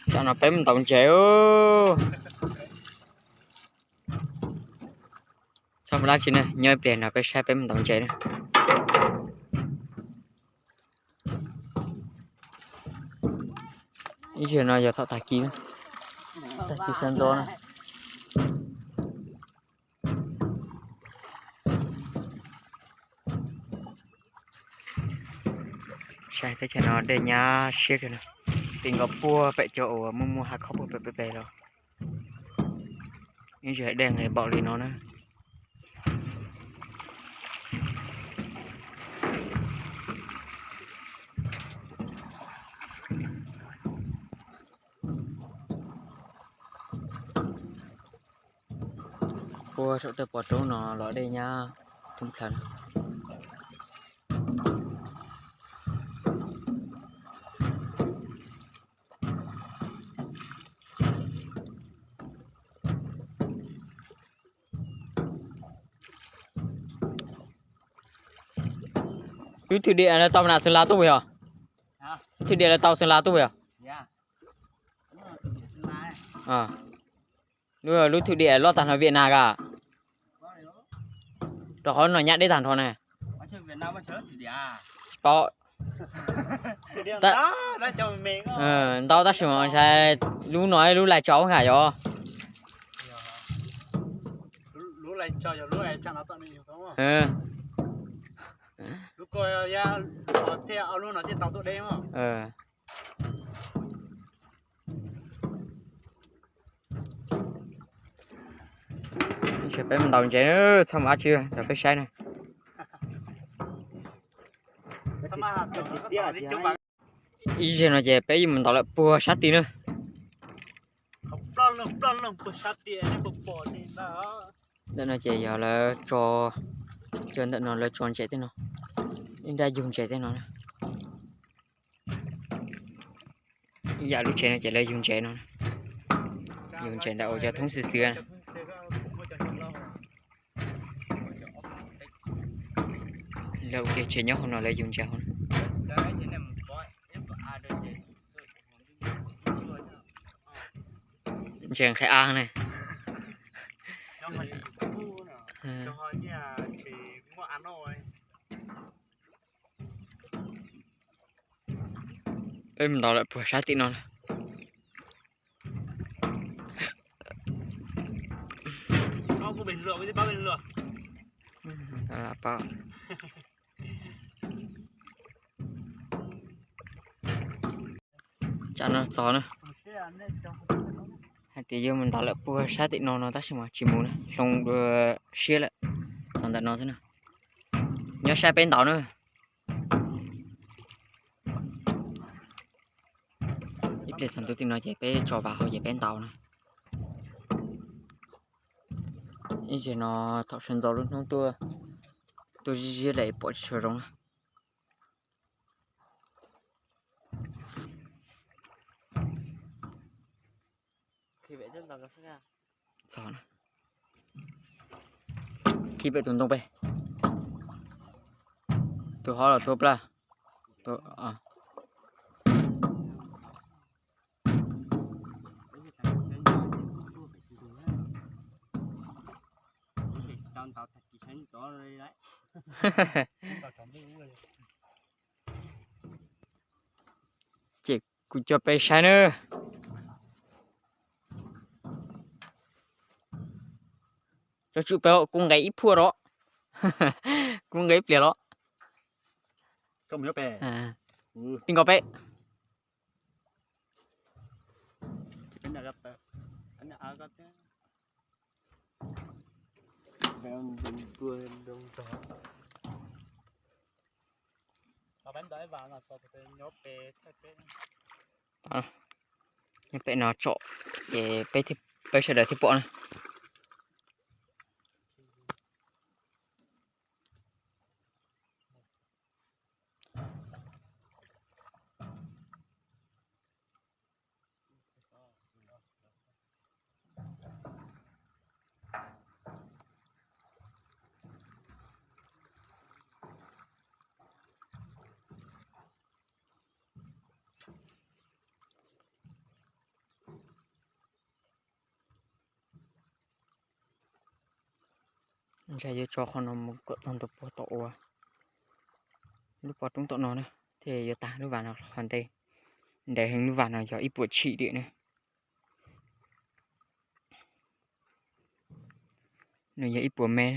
Tsam no peb mus ntaus ntses. Txhob mus dab tsi na, nyob ib pliag no peb saib peb mus ntaus ntses na. Ib zaug no yog thaum tag kis, tag kis sawv ntxov na. Saib teb chaws no dej nyab siab kawg no, tim nkaus puag pem cov uas muaj muaj hav khob puag pem pem pem los. Ib zaug dej nqis npaum li no na. Puag saum tej pos roob no los dej nyab thoob plaws na. Lub thwm diam lawv tau nam Xeev Las tuaj yog? Lub thwm diam lawv tau Xeev Las tuaj yog? Lub thwm diam loj tag nrho Vietnam kawg. Rau qhov no nyab deb tag nrho na. Tsis paub. Ntau tab sis mas ntshai lub no lub lais tso nkaus yog. Peb mus ntaus ntses, txhob mus dab tsi, rau peb saib na. Ib zaug no ces peb yuav mus ntaus lawm puag sab tid na. Ntawm no ces yog lawv tso, ntawm no lawv tso ntses tej no, ib nrab yug ntses tej no. Ib yam lub tsev no ces lawv yug ntses no, yug ntses ntawm uas cov thoob xwb xwb. Lawv ua ke tsev nyob hauv no lawv yug ntses hauv. Ntses nqhis av ne. Peb mus ntaus lawm puag sab tim no na. Tsam no txog na, hais tias yuav mus ntaus lawm puag sab tim no no tab sis mas tsis mus na, hloov dua siab lawm, txog ntawm no xwb na. Nyob saib peb ntaus na. Ib pliag txog ntua tim no ces peb tso vas hauv ces peb ntaus na. Ib zaug no thaum sawv ntxov lub hnub tuaj, tuaj ziab ziab lawm pom tsis tshua zoo na. Khi pem tus ntoo pem, tus hov los tus plab. Ces kuv coj peb saib na. Cov tswm peb kuv nqes ib phuaj los, kuv nqes ib pliag los. Ti nkaus peb. Nyob pem no tsom, ces peb sawv daws thiaj pom na. Ntshai yuav tso qhov no mus kom txog ntua puag tom ua lub pov roob tom no na, thiaj yuav tag lub vas no qhov ntej. Ntev heev, lub vas no yog ib puas tshim diam na. Nws yog ib puas mev.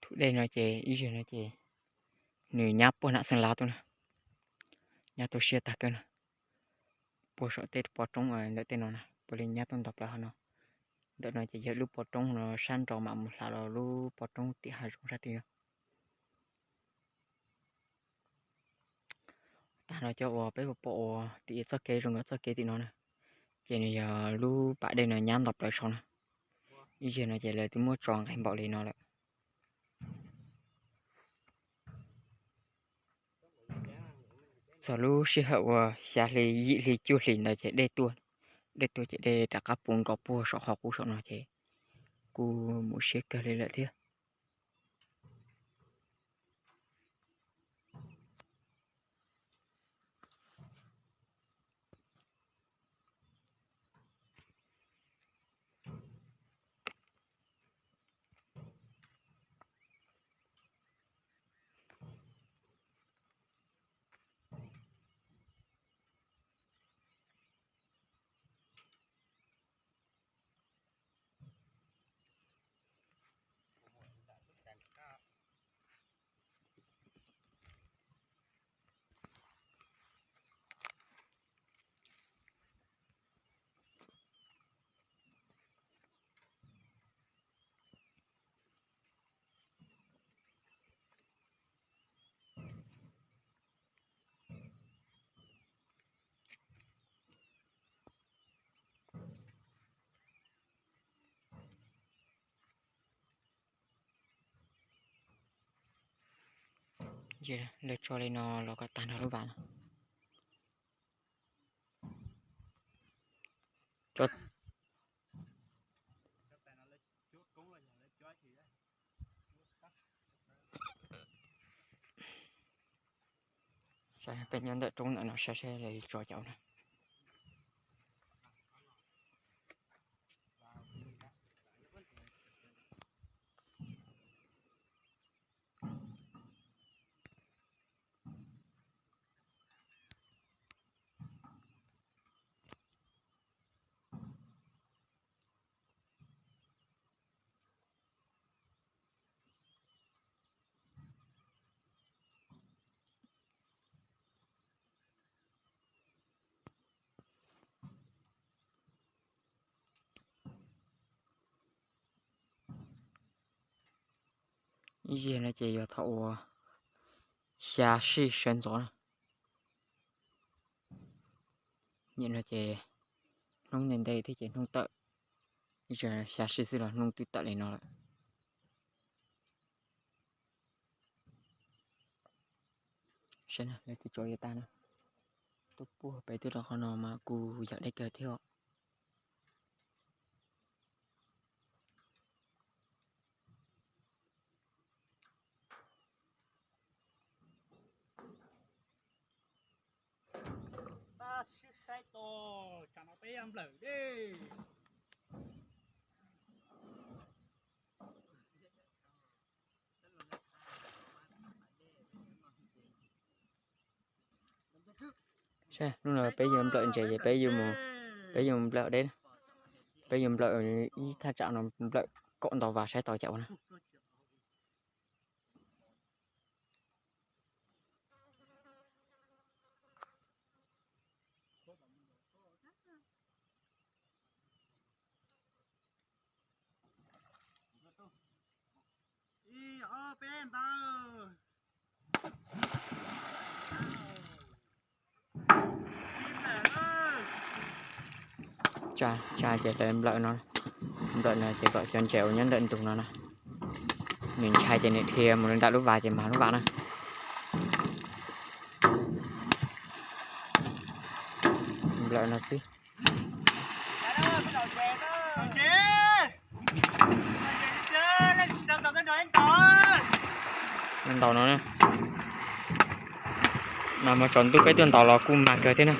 Thum dej no ces ib zaug no ces nws nyab puag nram Xeem Las tuaj na, nyab tuaj siab tag kawg na. Puag saum tej pov roob ntawm tej no na, puav leej nyab tuaj ntog plaws hauv no. Ntawm no ces yog lub pov roob no sab nraud mam mus hla los lub pov roob tim hav zoov sab tid no. Tag no cov uas peb pom ua tim txoj kev zoo nkauj txoj kev tim no na, ces nws yog lub pas dej no nyab ntog plaws saud na. Ib zaug no ces lawv twb muab tso nqaij npaum li no lawm. Txog lub sij hawm uas xya hli yim hli cuaj hli ntawd ces dej tuaj, dej tuaj ces dej rov qab puv nkaus puag saum qhov qub saum no ces kuj mus siab kawg li lawm thiab. Lawv tso li no los kom tag nrho lub vas no. Peb nyob ntawm roob ntawm no saib saib lawv tso cov na. Ib zaug no ces yog thaum uas xya sij sawv ntxov na. Nim no ces hnub ntev ntev thiab ces hnub tawm, ib zaug xya sij xwb los hnub twb tawm li no lawm. Saib na, lawv twb tso yav tag na, tuaj puag pem twb rau qhov no mas kuj yog deb kawg thiab os. Tab sis saib tau tsam no peb yuav nplawm dej. Saib, hnub no peb yuav nplawm ntses ces peb yuav mus, peb yuav mus nplawm deb, peb yuav nplawm ib thaj tsam no, nplawm kaum ntau vas saib tau cas ua na. Ib ob peb ntawd. Tsa ces lawv nplawm no, nplawm no ces kom cov ntses uas nyob ntawm ntug no na, nws ntshai ces nws dhia mus nram lub vas ces mag lub vas na. Nplawm no xwb. Ntaus no, mas muaj tsaus ntuj peb tuaj ntaus los kuj mag kawg thiab na.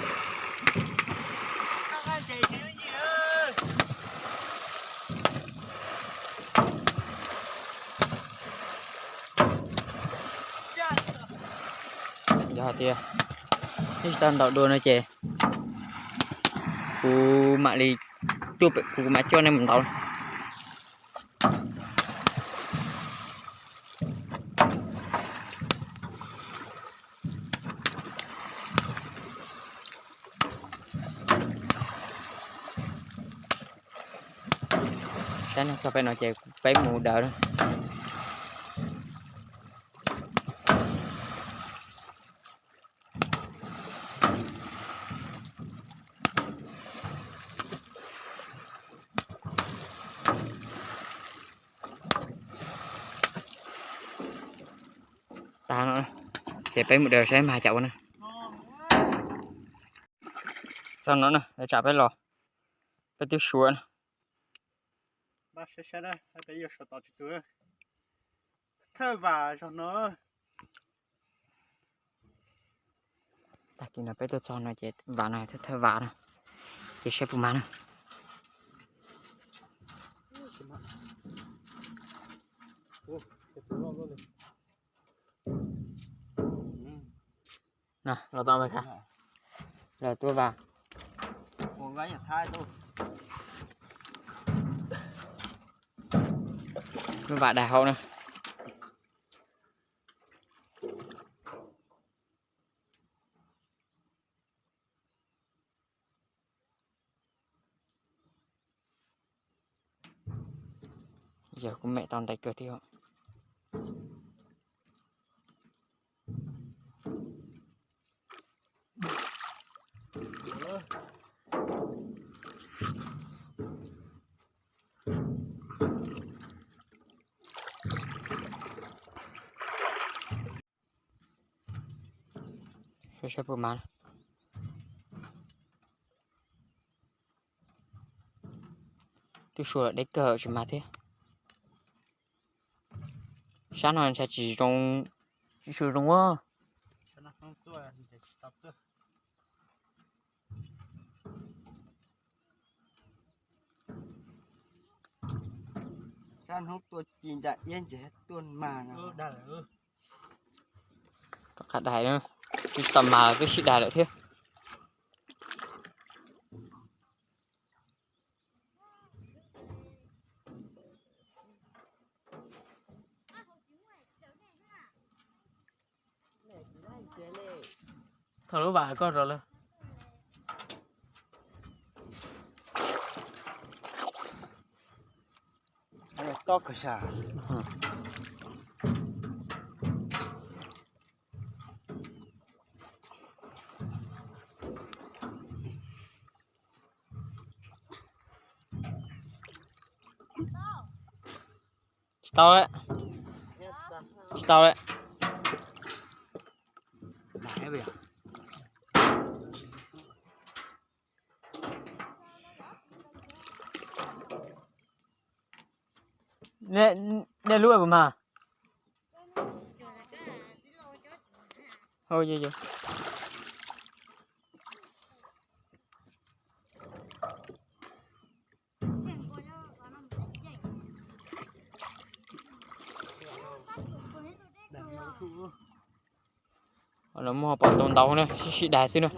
Yog hais tias nej tsis tau ntaus dua no ces kuv mam li, kuv mam coj nej mus ntaus. Saib no txog pem no ces peb mus daws na. Tag no ces peb mus daws saib mag cas ua na. Txog no na, tsam peb los, peb twb suav na. Thawj vam zog no. Tag kis no peb tuaj txog no ces vam no thawj vam no, ces saib puas mag na. Los tau, los tuaj vas. Lub vas daig hauv na. Yog kuv mem tau ntev kawg thiab. Saib puas mag. Twb suav deb kawg tsis mag thiab. Sab no ntshai tsis zoo, tsis su zoo a. Sab hnub tuaj ci ntsa iab ntses tuaj mag no. Rov qab daig na, twb tsis tau mag twb sib daig lawm thiab. Thaum lub vas koj rau lawm. Tob kawg sas. Tsis tau lawm. Tsis tau lawm. Nej lub puas mag? Lawv muab pov tau ntau na, sib sib daig xwb na.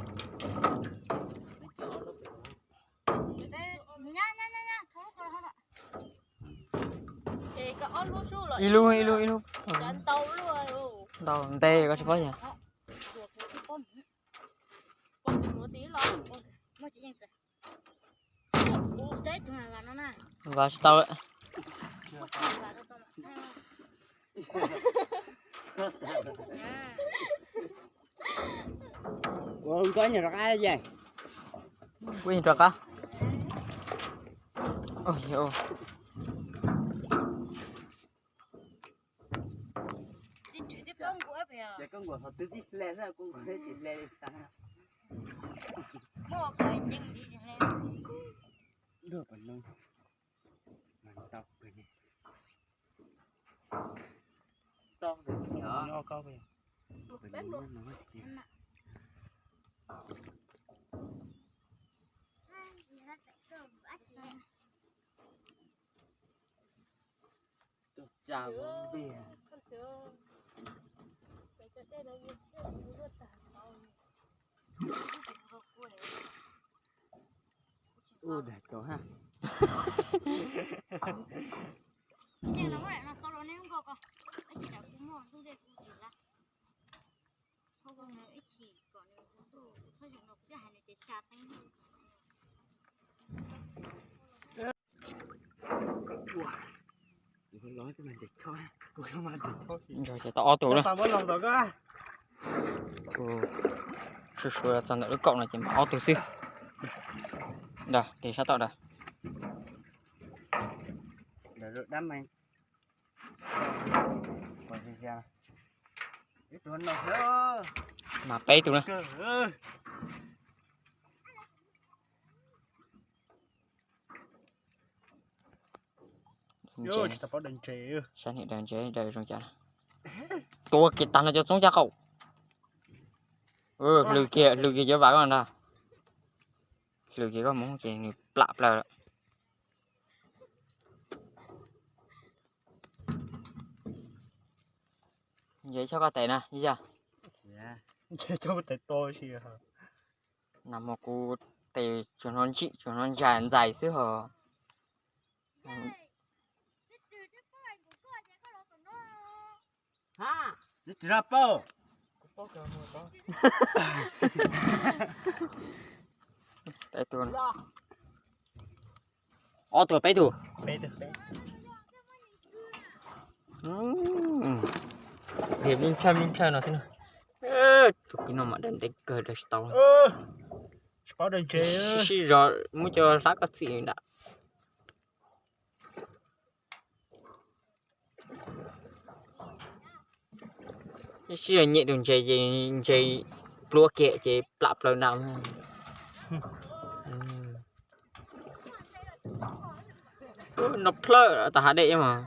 Ib lub ib lub ib lub. Ntau ntev koj tsis paub yog. Vas tsis tau lawm. Ua nyuag rov qab. Oj, yog. Ces koj nkaus qhov twg tib hle xwb, kuv nkaus tsis hle li sas. Luag pam no mas tau pem li. Toj pem li os. Pem li no ces. Cog tsa npiag. Ua dag tau ha. Ntshai ces tau ob tug na. Tus sub sua txog ntawm lub kaum no ces mam ob tug xwb. Ntawd tes sab tom ntawd. Mas peb tug na. Sab niam daws ntses daws zoo cas. Tua kiag tag no cov txoob caj qaum. Hlwm kiag, hlwm kiag cov vam koj ntag. Hlwm kiag koj mus ces nws plam plaws lawm. Ntses choj koj tes na ib yam. Nag hmo kuv tes tsuas hnov ntsim tsuas hnov ntsa ntxais xwb hos. Ob tug peb tug. Nplij nplhaw nplij nplhaw no xwb na. Tus pib no mas daws ntev kawg daws tsis tau. Sib zog muab cov hlab koj txim nram. Sib zog nyem tus ntses ces ntses pluav kiag ces plam plaws nram. No plawg tas hav dej mas.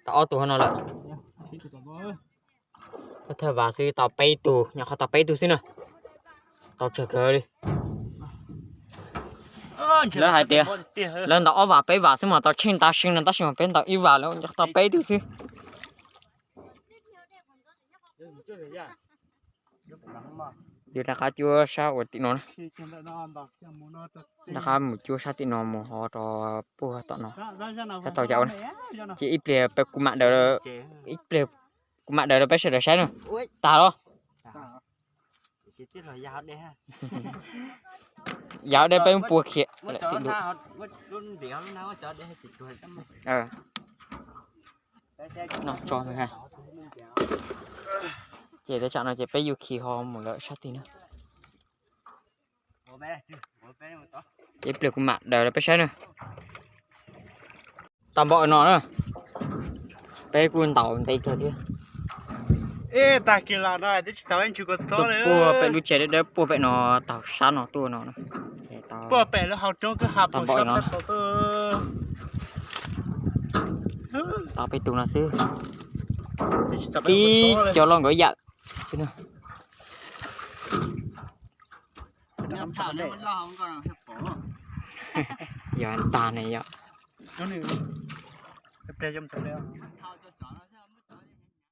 Tau ob tug no lawm. Thawj vas xwb tau peb tug, nyuam qhuav tau peb tug xwb na. Tau tsawg kawg li. Lawv hais tias lawv ntaus ob vas peb vas xwb mas tau tsheej tas seev no tab sis mas peb ntaus ib vas lawm nyuam qhuav tau peb tug xwb. Yus rov qab cuab sab ua tim no na. Rov qab mus cuab sab tim no mus ho rau puag tom no. Sab tau yau na. Ces ib pliag kuv mam daws, ib pliag kuv mam daws rau peb sawv daws saib na. Tag los? Yog dej peb muab pua khiav. Ces teb tsam no ces peb yuav khi ho mus lawm sab tid na. Ces ib pliag kuv mam daws rau peb saib na. Tau npaum no na. Peb kuj ntaus ntev kawg thiab. Tuaj puag pem lub tsev dawb dawb puag pem no taug sab no tuaj no. Tau npaum no. Tau peb tug no xwb. Tib cov loj nkawd yawm xwb na. Yog tag ne yom.